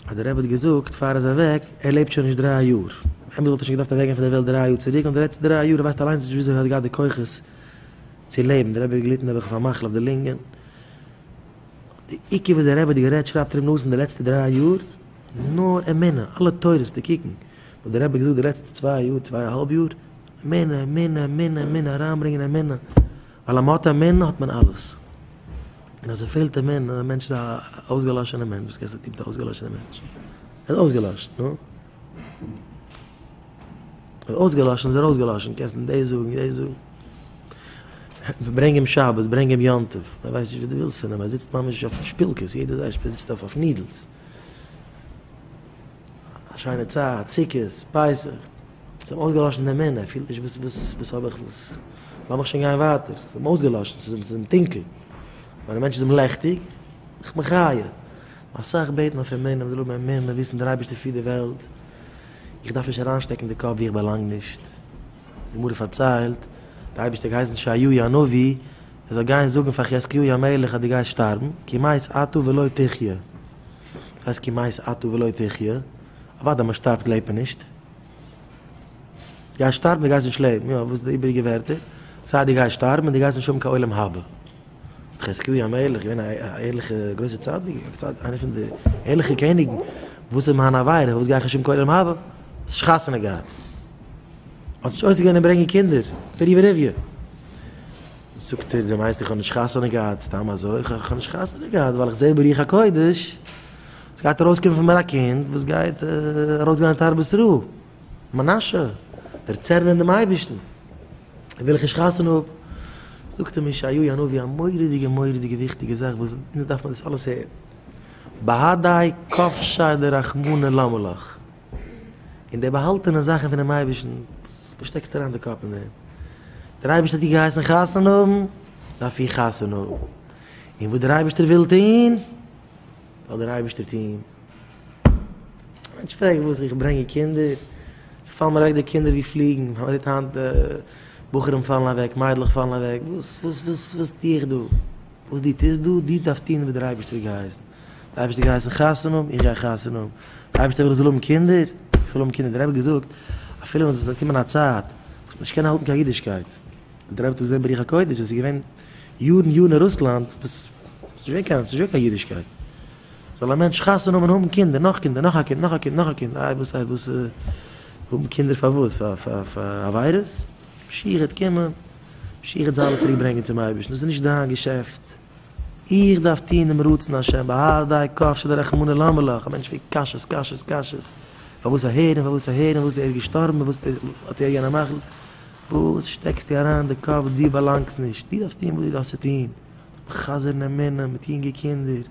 אז דער רבי האט געזאגט פאר ער איז אוועק, ער לעבט שוין נישט דריי יאר, באמת וואלט ער שוין געדארפט אוועקגיין פון דער וועלט דריי יאר צוריק, און די לעצטע דריי יאר ער ווייסט אליינס נישט וויאזוי ער האט געהאט די כוחות צו לעבן, דער רבי האט געליטן נעבעך אויף א מחלה אויף די לונגען, די עיקר וואס דער רבי האט גערעדט שרייבט ר' נתן די לעצטע דריי יאר, נאר אמונה, אלע תורות די קוקן וואס דער רבי האט געזאגט די לעצטע צוויי יאר, צוויי א האלב יאר, אמונה, אמונה, אמונה, אמונה, אריינברענגען אמונה. ווייל אז מ'האט אמונה האט מען אלעס, און אז ס'פעלט אמונה, א מענטש איז א אויסגעלאשענע מענטש, וואס קענסטו טון מיט א אויסגעלאשענע מענטש? ער איז אויסגעלאשן, נו. ער איז אויסגעלאשן איז ער אויסגעלאשן, קענסט אים דאס זאגן דאס זאגן. ברענג אים שבת, ברענג אים יום טוב, ער ווייסט נישט וואס דו ווילסט פון אים, ער זיצט ממש אויף שפילקעס, יעדער זייט זיצט אויף needles. א שיינע צייט, סוכות, פסח. ס'איז אים אויסגעלאשן די אמונה, ער פילט נישט וואס וואס וואס האב איך וואס, לאמיך שוין גיין ווייטער, ס'איז אים אויסגעלאשן, ס'איז אים טונקל, ווען א מענטש איז אים לעכטיג, זיך מחיה, אסאך בעטן אויף אמונה, מ'זאל האבן אמונה, וויסן דער אייבערשטער פירט די וועלט, איך דארף נישט אריינשטעקן די קאפ ווי איך באלאנג נישט, די גמרא פארציילט, די אייבערשטער האט געהייסן ישעיהו הנביא, ער זאל גיין זאגן פאר חזקיהו המלך אז דו גייסט שטארבן, כי מת אתה ולא תחיה, וואס הייסט כי מת אתה ולא תחיה? אוודאי מען שטארבט לעבט מען נישט. גייסט שטארבן דו גייסט נישט לעבן, יא וואס איז די איבעריגע ווערטער? סיי דו גייסט שטארבן און דו גייסט נישט האבן קיין עולם הבא. חזקיהו המלך געווען א ערליכע גרויסע צדיק, איינער פון די ערליכע קעניגן, וואס איז מיין עבירה פארוואס גיי איך נישט האבן קיין עולם הבא? האסט נישט חתונה געהאט, האסט נישט עוסק געווען אין ברענגען קינדער, פריה ורביה. זאגט ער, דו מיינסט איך האב נישט חתונה געהאט סתם אזוי? איך האב נישט חתונה געהאט ווייל איך זעה ברוח הקודש ס'גייט ארויסקומען פון מיר א קינד וואס גייט ארויסגיין לתרבות רעה, מנשה, דערצערנען דעם אייבערשטן, וויל איך נישט חתונה האבן. זאגט אים ישעיהו הנביא א מורא'דיגע מורא'דיגע וויכטיגע זאך וואס אונז דארף מען דאס אלעס הערן, בהדי כבשי דרחמנא למה לך, און די באהאלטענע זאכן פונעם אייבערשטן, וואס שטעקסטו אריין די קאפ אין דעם? דער אייבערשטער האט דיר געהייסן חתונה האבן, דארף איך חתונה האבן, און וואס דער אייבערשטער וויל טון, זאל דער אייבערשטער טון. א מענטש פרעגט וואס איך ברענג קינדער, ס'פאלן מיר אוועק די קינדער ווי פליגן, מען זעט היינט בחורים פאלן אוועק, מיידלעך פאלן אוועק, וואס וואס וואס וואס טו איך דא? וואס דו טוסט דא? דו דארפסט טון וואס דער אייבערשטער האט געהייסן. דער אייבערשטער האט געהייסן חתונה האבן, איך גיי חתונה האבן. דער אייבערשטער וויל איך זאל האבן קינדער, איך וויל האבן קינדער. דער רבי האט געזאגט, אפילו ווען עס זאל קומען א צייט וואס מען נישט קענען האלטן קיין אידישקייט, דער רבי האט עס געזען ברוח הקודש, עס איז געווען יארן יארן אין רוסלאנד וואס ס'איז נישט געווען קיין קיין אידישקייט. זאל א מענטש חתונה האבן און האבן קינדער, נאך קינדער, נאך א קינד, נאך א קינד, נאך א קינד, איי וואס איי וואס, האבן קינדער פאר וואס? פאר פאר פאר עבירות? משיח וועט קומען, משיח וועט זיי אלע צוריק ברענגען צום אייבערשטן, דאס איז נישט דיין געשעפט. איך דארף טון דעם רצון השם, בהדי כבשי דרחמנא למה לך, א מענטש פרעגט קשיות קשיות קשיות, פארוואס אהער און פארוואס אהער און וואס ער איז געשטארבן און וואס האט ער יענע מחלה, וואס שטעקסטו אריין די קאפ, דו באלאנגסט נישט, דו דארפסט טון וואס דו דארפסט צו טון, חזר'ן אמונה מיט יונגע קינדער.